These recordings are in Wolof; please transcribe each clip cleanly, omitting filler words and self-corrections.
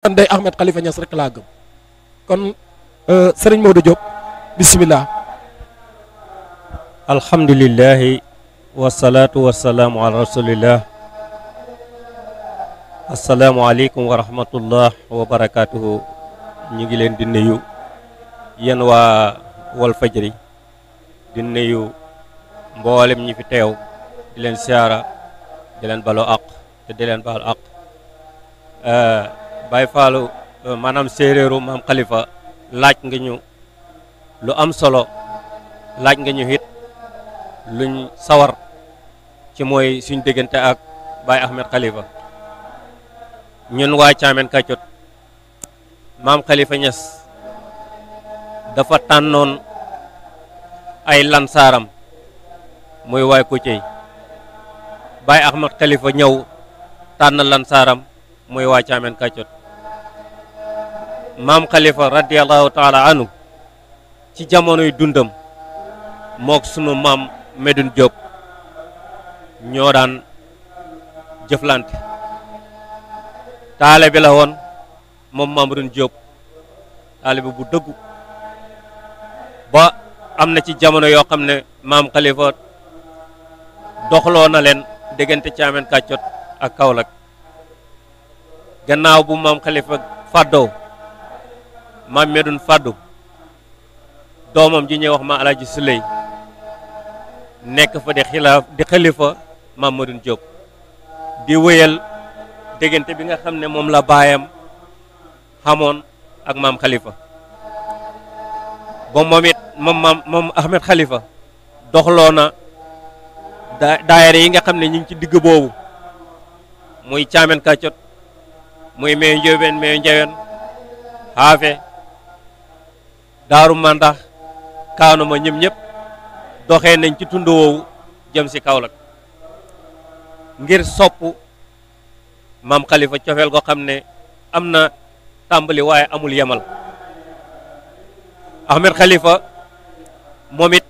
Ndeye Ahmed Khalifa Niass rek laa gëm kon Serigne Modou Diop bisimilah. alhamdulillahi wasalaatu wasalaamu ala rasulillah. asalaamualeykum wa rahmatullah wa barakatuhu. ñu ngi leen di nuyu yéen waa Walfadjri di nuyu mboolem ñi fi teew di leen siyaara di leen baloo àq te di leen baal àq. Baye Fallou maanaam séeréeru maam Khalifa laaj nga ñu lu am solo laaj nga ñu it luñ sawar ci mooy suñ diggante ak Baye Ahmed Khalifa. ñun waa Thiamène Kacoot maam Khalifa Niass dafa tànnoon ay lansaaram muy waay Koutié Baye Ahmed Khalifa ñëw tànn lansaaram muy waa Thiamène Kacoot. maam Khalifa radiyallahu taala anu ci jamonoy dundam mook sunu maam Medoune Diop ñoo daan jëflante taale bi la woon moom maam Medoune Diop taale bi bu dëggu ba am na ci jamono yoo xam ne maam Khalifa doxloo na leen diggante Thiamène Kacoot ak Kaolack gannaaw bu maam Khalifa fàddoo maam Medoune fàddu doomam ji ñuy wax ma Alaaji Suley nekk fa di xalifa maam Medoune Diop di wéyal diggante bi nga xam ne moom la baayam xamoon ak maam Khalifa ba moom it moom Ahmed Khalifa doxloo na daayira yi nga xam ne ñu ngi ci digg boobu muy Thiamène Kacoot muy meeyo Njóobeen meeyo Njawen xaafe daaru mandax kaanu ma ñëm ñëpp doxee nañ ci tund woowu jëm si Kaolack ngir sopp maam Khalifa cofeel goo xam ne am na tàmbali waaye amul yemal. Ahmed Khalifa moom it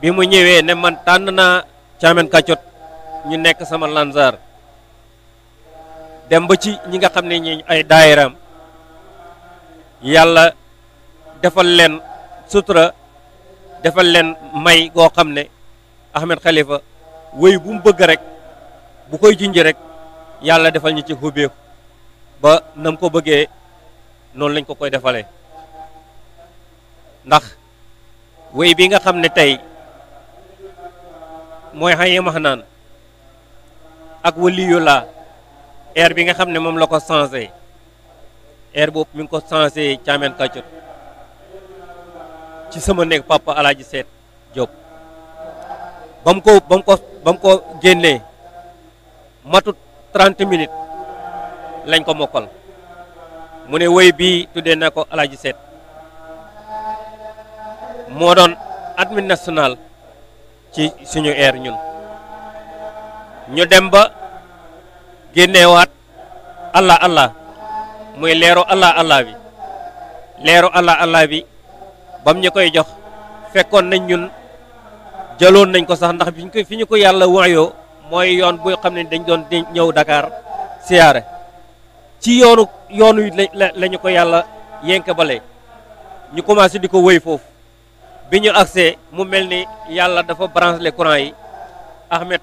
bi mu ñëwee ne man tànn naa Thiamène Kacoot ñu nekk sama lansar dem ba ci ñi nga xam ne ñi ay daayiram yàlla defal leen sutura defal leen may goo xam ne Ahmed Khalifa wéy bu mu bëgg rek bu koy junj rek yàlla defal ñu ci xubbeeku ba nam ko bëggee noonu lañ ko koy defalee ndax wéy bi nga xam ne tey mooy xaye max naan ak waliyu laa air bi nga xam ne moom la ko changé air boobu mi ngi ko changé Thiamène Kacoot ci sama néeg papa Alaaji Seet Diop ba mu ko génnee matut 30 minutes lañ ko mokkal mu ne woy bii tuddee na ko Alaaji Seet moo doon admin national ci suñu air ñun ñu dem ba génneewaat allah allah muy leeru allah allah bi leeru allah allah bi bam ñu koy jox fekkoon nañ ñun jëloon nañ ko sax ndax fi ñu ko yàlla waayoo mooy yoon bu xam ne dañ doon ñëw Dakar siyaare ci yoonu wi la ñu ko yàlla yenke bale ñu commencé di ko wëy foofu bi ñu accès mu mel ni yàlla dafa branché les courant yi Ahmed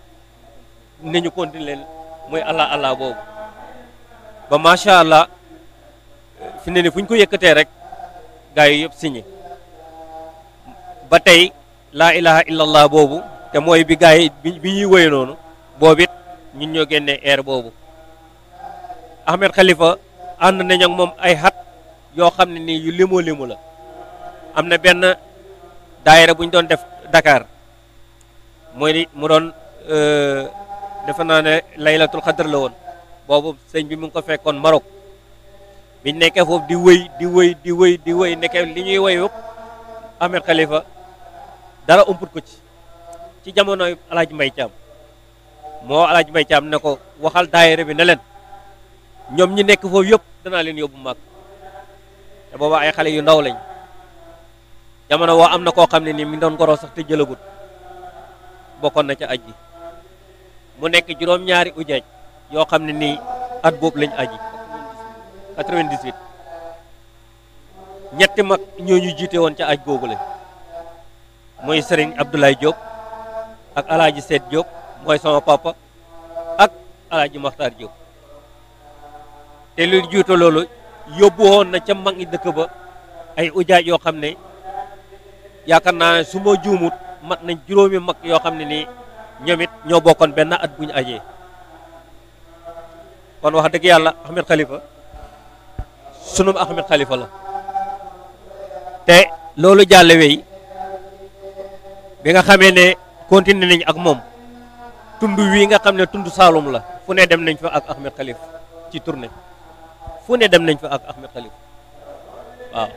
ne ñu continuer leen muy allah allah boobu ba macha allah fi ne ni fu ñu ko yëkkatee rek gaa yi yëpp signé ba tey laa ilaha illallah boobu te mooy bi gaa yi bi ñuy wéy noonu boobu it ñun ñoo génnee air boobu Ahmed Khalifa ànd nañ ak moom ay xat yoo xam ne nii yu limu limu la am na benn daayira bu ñu doon def Dakar mooy mu doon defe naa ne laylatul xadr la woon boobu sëñ bi mu ngi ko fekkoon Maroc biñ nekkee foofu di wëy nekkee li ñuy wëy yëpp Ahmed Khalifa dara umput ko ci jamonoy Alaaji Mbay Caam moo Alaaji Mbay Caam ne ko waxal daayira bi ne leen ñoom ñi nekk foofu yëpp danaa leen yóbbu mag te booba ay xale yu ndaw lañ jamono woo am na koo xam ne nii mi ngi doon goroo sax te jëlagut bokkoon na ca aj gi mu nekk juróom-ñaari ujaaj yoo xam ne nii at boobu lañ aji 98 ñetti mag ñoo ñu jiite woon ca aj googule mooy Serigne Abdoulaye Diop ak Alaaji Seet Diop mooy sama papa ak Alaaji Maxtaar Diop te lu jiite loolu yóbbu woon na ca mag ñi dëkk ba ay ujaaj yoo xam ne yaakaar naa ne su ma juumut mat nañ juróomi mag yoo xam ne nii ñoom it ñoo bokkoon benn at bu ñu ajee kon wax dëgg yàlla Ahmed Khalifa sunum Ahmed Khalifa la te loolu jàlle wey bi nga xamee ne continué nañ ak moom tund wii nga xam ne tund Saalum la fu ne dem nañ fa ak Ahmed Khalifa ci tournée fu ne dem nañ fa ak Ahmed Khalifa waaw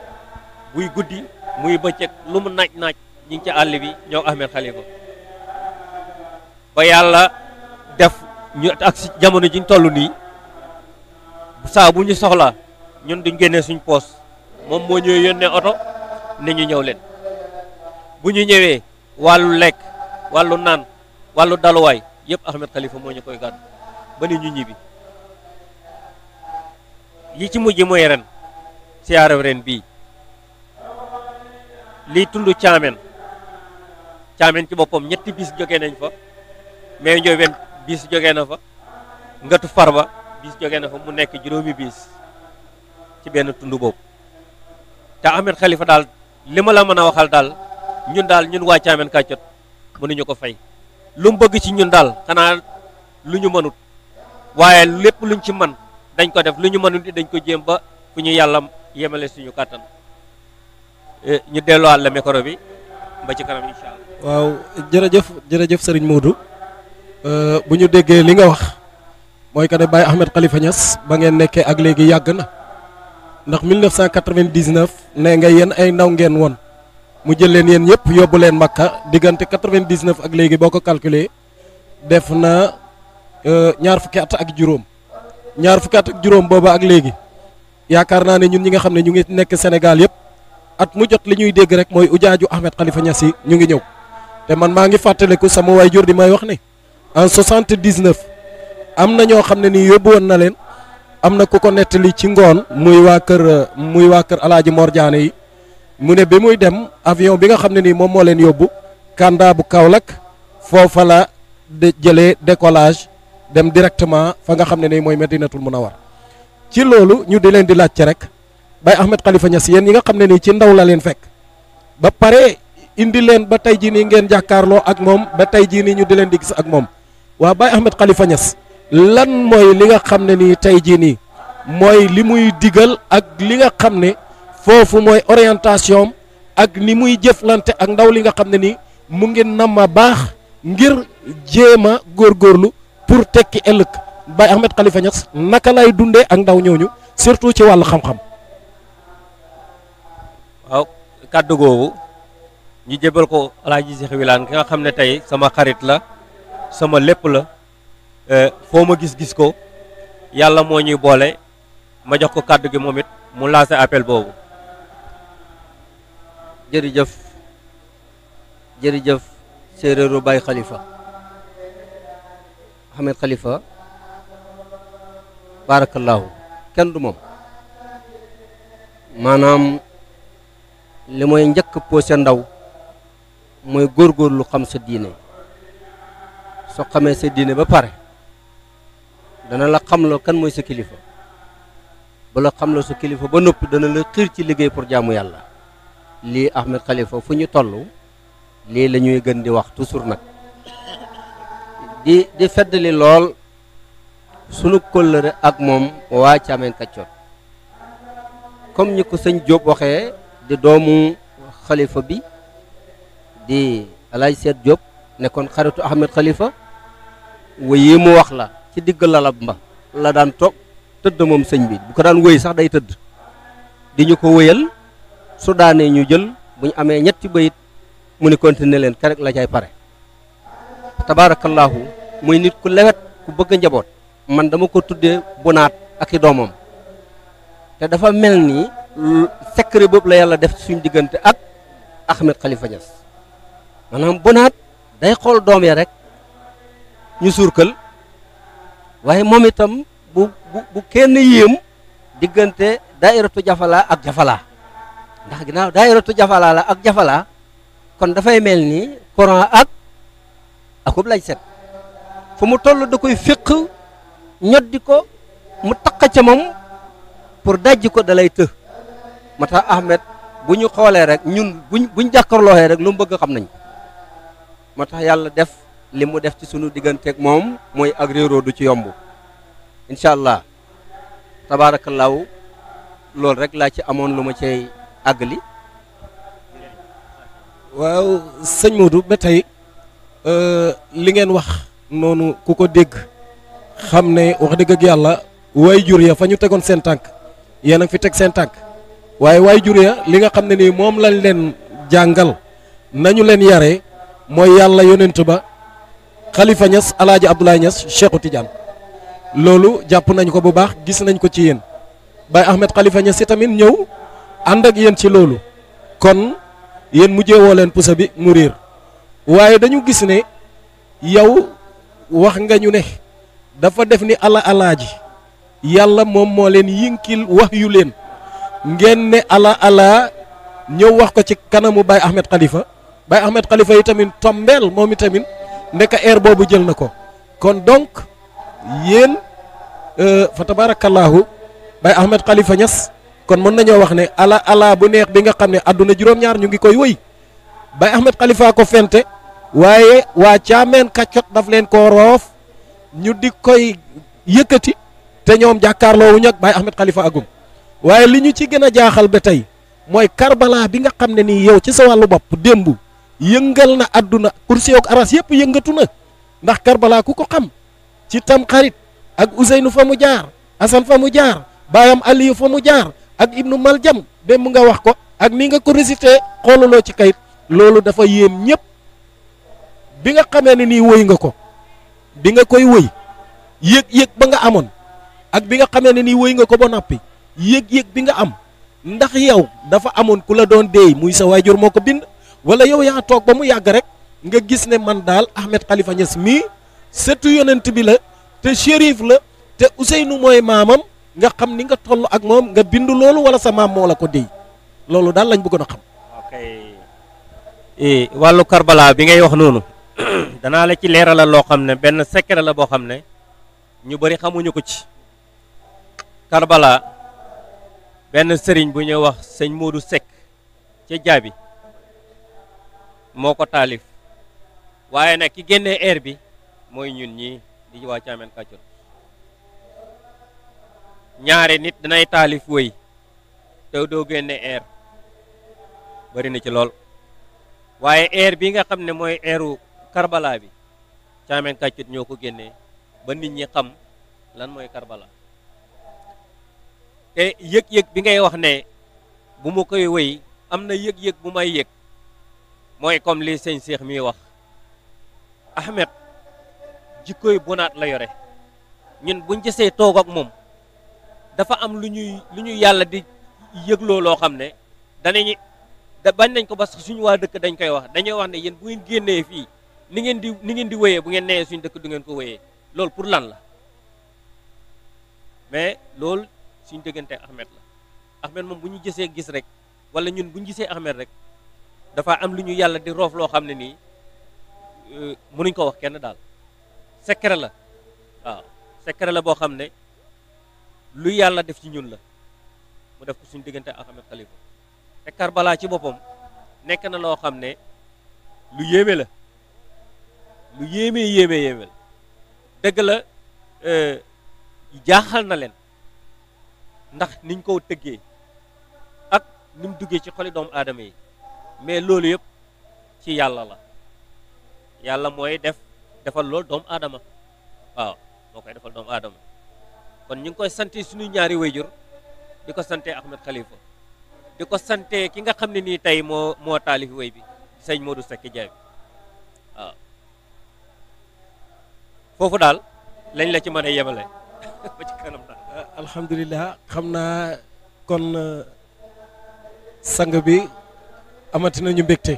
buy guddi muy bëccëg lu mu naaj ñu ngi ci àll bi ñoo Ahmed Khalifa ba yàlla def ñu ak si jamono ji ñu toll nii saa bu ñu soxlaa ñun duñ génnee suñ poos moom moo ñëwee yónnee oto ne ñu ñëw leen bu ñu ñëwee wàllu lekk wàllu naan wàllu daluwaay yëpp Ahmed Khalifa moo ñu koy gàddu ba ni ñu ñibbi li ci mujj mooy ren siyaare ren bii lii tund Caameen ci boppam ñetti bis jógee nañ fa mais Njoobeen bis jógee na fa Ngatu Farba bis jógee na fa mu nekk juróomi bis ci benn tund boobu te Ahmed Khalifa daal li ma la mën a waxal daal ñun waa Caameen Kàccot mënuñu ko fay lu mu bëgg ci ñun daal xanaa lu ñu mënut waaye lépp luñ ci man dañ ko def lu ñu mënut dañ ko jéem ba fu ñu yàlla yemale suñu kàttan ñu delluwaat la micro bi ba ci kanam incha allah. waaw jërëjëf Serigne Modou bu ñu déggee li nga wax mooy que ne Baye Ahmed Khalifa Niass ba ngeen nekkee ak léegi yàgg na ndax 1999 ne nga yéen ay ndaw ngeen woon mu jël leen yéen ñëpp yóbbu leen Makka diggante 99 ak léegi boo ko calculé def na ñaar fukki at ak juróom booba ak léegi yaakaar naa ne ñun ñi nga xam ne ñu ngi nekk Sénégal yëpp at mu jot li ñuy dégg rek mooy ujaaju Ahmed Khalifa Niass yi ñu ngi ñëw te man maa ngi fàttaliku sama waajur di may wax ne en 79 am na ñoo xam ne nii yóbbu woon na leen am na ku ko nettali ci ngoon muy waa kër Alaaji Mor Diané yi mu ne bi muy dem avion bi nga xam ne nii moom moo leen yóbbu Kanda bu Kaolack foofa la jëlee décollage dem directement fa nga xam ne nii mooy Medinatul Munawwar ci loolu ñu di leen di laajte rek Baye Ahmed Khalifa Niass yéen ñi nga xam ne nii ci ndaw la leen fekk ba pare indi leen ba tey jii nii ngeen jàkkaarloo ak moom ba tey jii nii ñu di leen di gis ak moom waa Baye Ahmed Khalifa Niass lan mooy li nga xam ne nii tey jii nii mooy li muy digal ak li nga xam ne foofu mooy orientation ak ni muy jëflante ak ndaw li nga xam ne nii mu ngi nama baax ngir jéem a góorgóorlu pour tekki ëllëg Baye Ahmed Khalifa Niass naka lay dundee ak ndaw ñooñu surtout ci wàllu xam-xam. waaw kàddu googu ñu jébal ko Alaaji Cheikh Wilane ki nga xam ne tey sama xarit la sama lépp la foo ma gis ko yàlla moo ñuy boole ma jox ko kàddu gi moom it mu lancé appel boobu. jërëjëf séeréeru Baye Khalifa Ahmed Khalifa barakallahu kenn du moom maanaam li mooy njëkk posé ndaw mooy góorgóorlu xam sa diine soo xamee sa diine ba pare dana la xamloo kan mooy sa kilifa ba la xamloo sa kilifa ba noppi dana la xiir ci liggéey pour jaamu yàlla lii Ahmed Khalifa fu ñu toll lii la ñuy gën di wax toujours nag di feddali lool sunu kóllëre ak moom waa Caameen Kàccoor comme ñi ko sëñ Diop waxee di doomu xalifa bi di Alaaji Seet Diop nekkoon xaritu Ahmed Khalifa wéyi mu wax la ci digg lalab mba la daan toog tëdd moom sëñ bi bu ko daan wéy sax day tëdd di ñu ko wéyal su daanee ñu jël bu ñu amee ñetti bayit mu ni continuer leen kerek la cay pare tabaarakallaahu muy nit ku lewet ku bëgg njaboot man dama ko tuddee bunaat ak i doomam te dafa mel ni secret boobu la yàlla def ci suñ diggante ak Ahmed Khalifa Niass maanaam bunaat day xool doom ya rek ñu suurkal waaye moom itam bu kenn yéem diggante daayiratu Jafala ak Jafala ndax ginnaaw daayiratu Jafala la ak Jafala kon dafay mel ni courant akub lay set fu mu toll da koy féq ñoddi ko mu taq ca moom pour dajji ko dalay të moo tax Ahmed bu ñu xoolee rek ñun buñ jàkkarlooxee rek lu mu bëgg xam nañ ko moo tax yàlla def li mu def ci sunu digganteeg moom mooy ak réeroo du ci yomb incha allah tabaarakallaahu loolu rek laa ci amoon lu ma cay àggali. waaw sëñ Modou ba tey li ngeen wax noonu ku ko dégg xam ne wax dëgg ak yàlla waay jur ya fa ñu tegoon seen tànk yéen a fi teg seen tànk waaye waay jur ya li nga xam ne nii moom lañ leen jàngal nañu leen yare mooy yàlla yonent ba Khalifa Niass Alaaji Abdoulaye Niass Cheikhou Tidiane loolu jàpp nañ ko bu baax gis nañ ko ci yéen Baye Ahmed Khalifa Niass si tamit ñëw ànd ak yéen ci loolu kon yéen mujjee woo leen pusa bi mu réer waaye dañu gis ne yow wax nga ñu ne dafa def ni alaaji yàlla moom moo leen yinkil wax yu leen ngeen ne ala ñëw wax ko ci kanamu Baye Ahmed Khalifa Baye Ahmed Khalifa yi tamit tombeel moom i tamit ndeka air boobu jël na ko kon donc yéen fa tabarakallahu Baye Ahmed Khalifa Niass kon mën nañoo wax ne ala bu neex bi nga xam ne àdduna juróom-ñaar ñu ngi koy wëy Baye Ahmed Khalifa ko fente waaye waa caameen kaccot daf leen koo roof ñu di koy yëkkati te ñoom jàkkaarloo wuñu ak Baye Ahmed Khalifa agum waaye li ñu ci gën a jaaxal ba tey mooy Karbala bi nga xam ne nii yow ci sa wàllu bopp démb yëngal na àdduna kursi ak aras yëpp yëngatu na ndax Karbala ku ko xam ci tam xarit ak Ousseynou fa mu jaar Assane fa mu jaar baayam Aliou fa mu jaar ak Ibnu Maljam démb nga wax ko ak ni nga ko récité xoolaloo ci kayit loolu dafa yéem ñëpp bi nga xamee ne nii wëy nga ko bi nga koy wëy yëg-yëg ba nga amoon ak bi nga xamee ne nii wëy nga ko ba noppi yëg-yëg bi nga am ndax yow dafa amoon ku la doon deey muy sa waajur moo ko bind wala yow yaa toog ba mu yàgg rek nga gis ne man daal Ahmed Khalifa Niass mii sëtu yonent bi la te shérif la te Ousseynou mooy maamam nga xam ni nga toll ak moom nga bind loolu wala sa maam moo la ko déy loolu daal lañ bëggoon a xam. ok wàllu Karbala bi ngay wax noonu danaa la ci leeralal loo xam ne benn secret la boo xam ne ñu bari xamuñu ko ci Karbala benn sëriñ bu ñuy wax sëñ Modou Seck ca Jaabi moo ko taalif waaye nag ki génnee air bi mooy ñun ñii di waa Caameen Kaccot ñaari nit danay taalif wëy te doo génne air bari na ci lool waaye air bi nga xam ne mooy airu Karbala bi Caameen Kaccot ñoo ko génnee ba nit ñi xam lan mooy Karbala te yëg-yëg bi ngay wax ne bu ma koy wëy am na yëg-yëg bu may yëg mooy comme li sëñ Cheikh mi wax Ahmed jikkoy bonaat la yore ñun buñ gisee toog ak moom dafa am lu ñuy yàlla di yëgloo loo xam ne danañu bañ nañ ko ba suñu waa dëkk dañ koy wax dañuy wax ne yéen bu ngeen génnee fii ni ngeen di wëyee bu ngeen nee suñu dëkk du ngeen ko wëyee loolu pour lan la mais loolu suñu diggante Ahmed la Ahmed moom bu ñu gisee gis rek wala ñun bu ñu gisee Ahmed rek dafa am lu ñu yàlla di roof loo xam ne nii mënuñ ko wax kenn daal secret la waaw secret la boo xam ne lu yàlla def ci ñun la mu def ko suñu diggante Ahmed Khalifa te Karbala ci boppam nekk na loo xam ne lu yéeme la lu yéeme la dëgg la jaaxal na leen ndax niñ ko tëggee ak ni mu duggee ci xoli doomu aadama yi mais loolu yëpp ci yàlla la yàlla mooy defal loolu doomu aadama waaw moo koy defal doomu aadama kon ñu ngi koy sante suñu ñaari wayjur di ko sante Ahmed Khalifa di ko sante ki nga xam ne nii tey moo taalif way bi sëñ Modou Seck Jaay waaw foofu daal lañ la ci mën a yemale ba ci kanam daal alhamdulilah xam naa kon sang bi amati nañu mbégte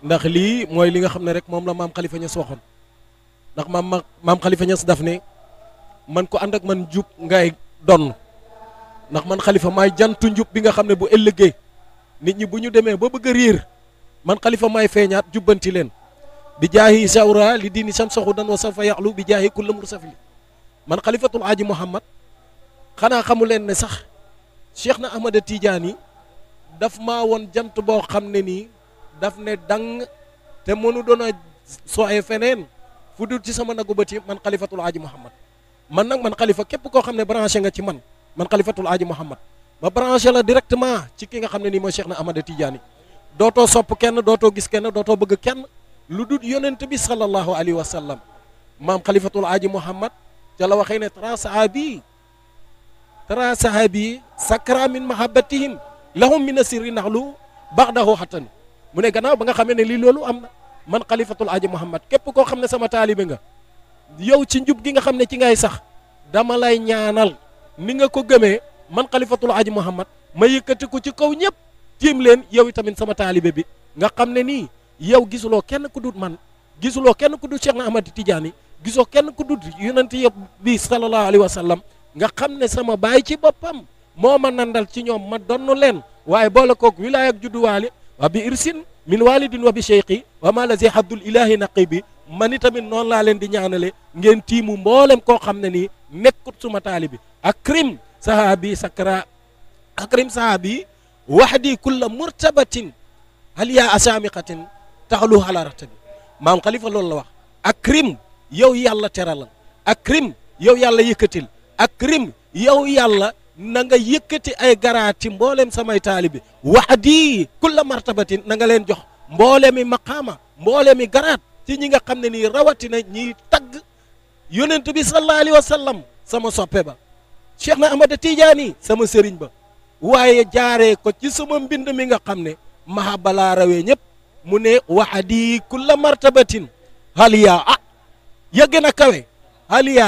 ndax lii mooy li nga xam ne rek moom la maam Khalifa Niass waxoon ndax maam Khalifa Niass daf ne man ko ànd ak man jub ngay donn ndax man xalifa maay jantu njub bi nga xam ne bu ëllëgee nit ñi bu ñu demee ba bëgg a riir man xalifa maay feeñaat jubbanti leen bi jaahi sawra li diini sam saxu dan wa safa yaxlu bi jaahi kulla mursafili man xalifatul aaji Muhammad xanaa xamu leen ne sax Cheikh na Ahmada Tidiane daf maa woon jant boo xam ne nii daf ne dang te mënu doon a sooyee feneen fu dul ci sama nagu bëti man xalifatul aaji Muhammad man nag man xalifa képp koo xam ne branché nga ci man xalifatul aaji Muhammad ma branché la directement ci ki nga xam ne nii mooy Cheikh na Ahmada Tidiane dootoo sopp kenn dootoo gis kenn dootoo bëgg kenn lu dul yonent bi sallallahu alayhi wa sallam maam xalifatul aaji Muhammad ca la waxee ne tara sahabi sakra min mahabbatihim lahum min asirri naxlu baxdahu xatani mu ne gannaaw ba nga xamee ne lii loolu am na man xalifatul aaji Muhammad képp koo xam ne sama taalibe nga yow ci njub gi nga xam ne ci ngay sax dama lay ñaanal ni nga ko gëmee man xalifatul aaji Muhammad ma yëkkati ko ci kaw ñëpp tiim leen yow itamit sama taalibe bi nga xam ne nii yow gisuloo kenn ku dut man gisuloo kenn ku dut Cheikh na Ahmad Tidiane gisoo kenn ku dut yonent yëpp bi sallallahu alayhi wa sallam nga xam ne sama baay ci boppam moo ma nandal ci ñoom ma donnu leen waaye boole koog wilaaya ak judduwaale wa bi irsin min walidin wa bi cheikhi wa ma lazi habdul ilahi naqibi man itamit noonu laa leen di ñaanale ngeen tiimu mboolem koo xam ne nii nekkut suma taalibi akrim sahabi sakra akrim sahabi wahdi kulla murtabatin haliya asamiqatin taxalu ala ratabi maam xalifa loolu la wax akrim yow yàlla teralal akrim yow yàlla yëkkatil akrim yow yàlla na nga yëkkati ay garaati mboolem samay taalibi wahdi kulla martabatin na nga leen jox mboolemi maqaama mboolemi garaat ci ñi nga xam ne nii rawatina ñiy tagg yonent bi sallallahu alayhi wa sallam sama soppe ba Cheikh na Ahmada Tidiane sama sëriñ ba waaye jaaree ko ci sama mbind mi nga xam ne mahaba laa rawee ñëpp mu ne wahdi kulla martabatin haliya yëgg na kawe haliya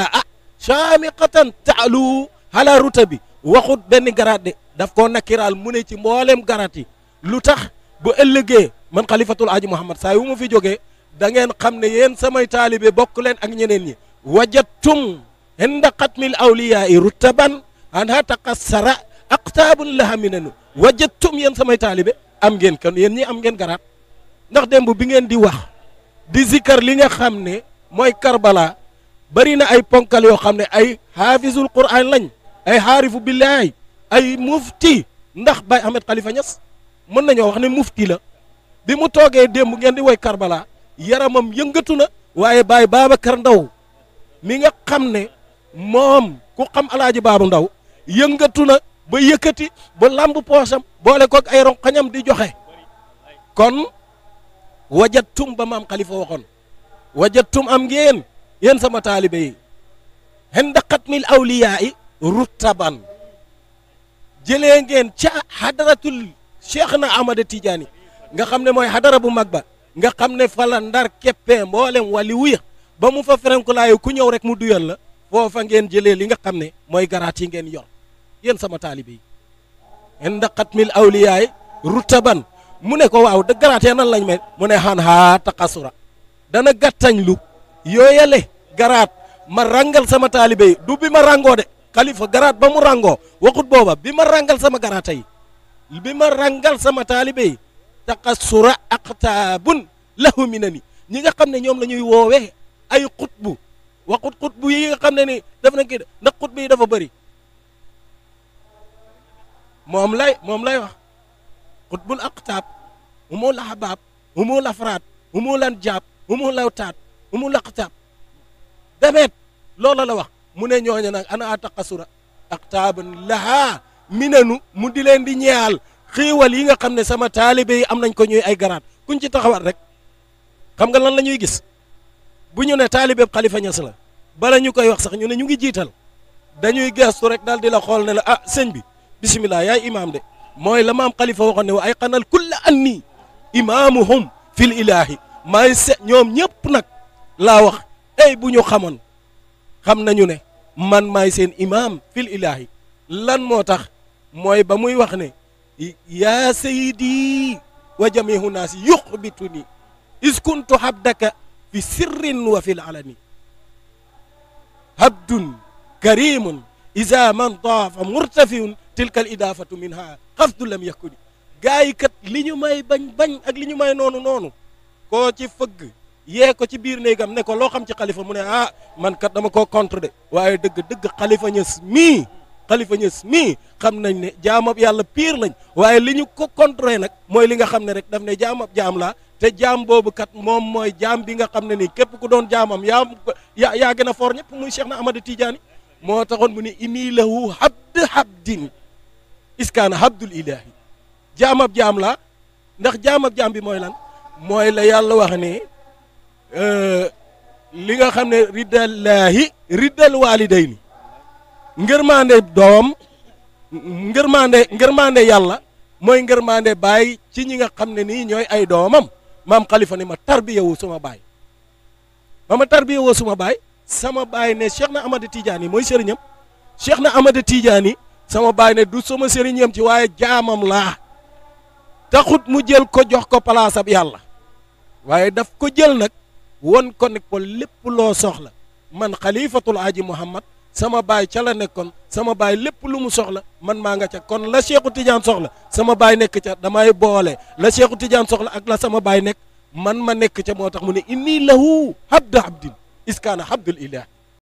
saamiqatan taalu ala rutabi waxut benn garaat de daf koo nakiraal mu ne ci mboolem garaat yi lu tax bu ëllëgee man xalifatul aaji Muhammad saa yu ma fi jógee da ngeen xam ne yéen samay taalibe bokk leen ak ñeneen ñi wajadtum inda xatmil awliyaai rutaban anha taqassara aqtaabun laha minanu wajadtum yéen samay taalibe am ngeen kan yéen ñi am ngeen garaat ndax démb bi ngeen di wax di zikkar li nga xam ne mooy Karbala bari na ay ponkal yoo xam ne ay xaafisul Qur'an lañ ay xaarifu billaay ay mufti ndax Baye Ahmed Khalifa Niass mën nañoo wax ne mufti la bi mu toogee démb ngeen di woy Karbala yaramam yëngatu na waaye Baye Babacar Ndaw mi nga xam ne moom ku xam alaaji Baabu Ndaw yëngatu na ba yëkkati ba lamb poosam boole koog ay ronqañam di joxe kon wajattum ba maam Khalifa waxoon wajattum am ngeen yéen sama taalibe yi inda xatmil awliyaa yi ruttaban jëlee ngeen ca hadaratul Cheikh na Ahmada Tidiane nga xam ne mooy hadara bu mag ba nga xam ne fa la ndar keppee mboolem wali wuya ba mu fa ferenkulaayu ku ñëw rek mu duyal la foofa ngeen jëlee li nga xam ne mooy garaat yi ngeen yor yéen sama taalibe yi inda xatmil awliyaa yi ruttaban mu ne ko waaw da garaat ya nan lañ mel mu ne xan haa taqasura dana gàttañ lu yooyale garaat ma rangal sama taalibe yi du bi ma rangoo de Khalifa garaat ba mu rangoo waxut booba bi ma rangal sama garaata yi bi ma rangal sama taalibe yi taqasura aqtaabun lahu minani ñi nga xam ne ñoom la ñuy woowee ay xutbu waxut xutbu yi nga xam ne ni def na kii ndax xutbu yi dafa bëri moom lay wax xutbul aqtaab humul ahbaab humul afraad humul anjaab humul awtaad humul aqtaab demeet loola la wax mu ne ñooñu nag ana taqasura aqtaaban laha minanu mu di leen di ñeal xiiwal yi nga xam ne sama taalibe yi am nañ ko ñuy ay garaat kuñ ci taxawat rek xam nga lan la ñuy gis bu ñu ne taalibe Khalifa Niass la bala ñu koy wax sax ñu ne ñu ngi jiital dañuy gestu rek daal di la xool ne la ah sëñ bi bisimilah yaay imaam de mooy la maam Khalifa waxoon ne wa ay xanal kulla anni imaamuhum fil ilaahi maay se ñoom ñëpp nag laa wax ey bu ñu xamoon xam nañu ne man maay seen imaam fil ilaahi lan moo tax mooy ba muy wax ne yaa sayidi wa jamihu naasi yuxbituni is kuntu habdaka fi sirrin wa fil alani habdun karimun isa man taafa murtafiun tilkal idaafatu minha xafdu lam yakuni gaa yi kat li ñu may bañ ak li ñu may noonu koo ci fëgg yee ko ci biir néegam ne ko loo xam ci xalifa mu ne ah man kat dama koo contre de waaye dëgg xalifa ñës mii xam nañ ne jaamab yàlla pire lañ waaye li ñu ko contre nag mooy li nga xam ne rek daf ne jaamab jaam laa te jaam boobu kat moom mooy jaam bi nga xam ne nii képp ku doon jaamam yaa gën a foor ñëpp muy Cheikh na Ahmada Tidiane moo taxoon mu ne inni lahu habdin iskaana habdul ilahi jaamab jaam laa ndax jaamab jaam bi mooy lan mooy la yàlla wax ne li nga xam ne riddallaahi riddal walidayni ngërmande doom ngërmande yàlla mooy ngërmande baay ci ñi nga xam ne nii ñooy ay doomam maam xalifa ni ma tarbiyewu suma baay ba ma tarbiyewoo suma baay sama baay ne Cheikh na Ahmada Tidiane mooy sëriñam Cheikh na Ahmada Tidiane sama baay ne du sama sëriñam ci waaye jaamam laa taxut mu jël ko jox ko place ab yàlla waaye daf ko jël nag won ko ne ko lépp loo soxla man xalifatul aji Muhammad sama baay ca la nekkoon sama baay lépp lu mu soxla man maa nga ca kon la Cheikhu Tidiane soxla sama baay nekk ca damay boole la Cheikhu Tidiane soxla ak la sama baay nekk man ma nekk ca moo tax mu ne inni lahu habda habdin iskaana habdul ilah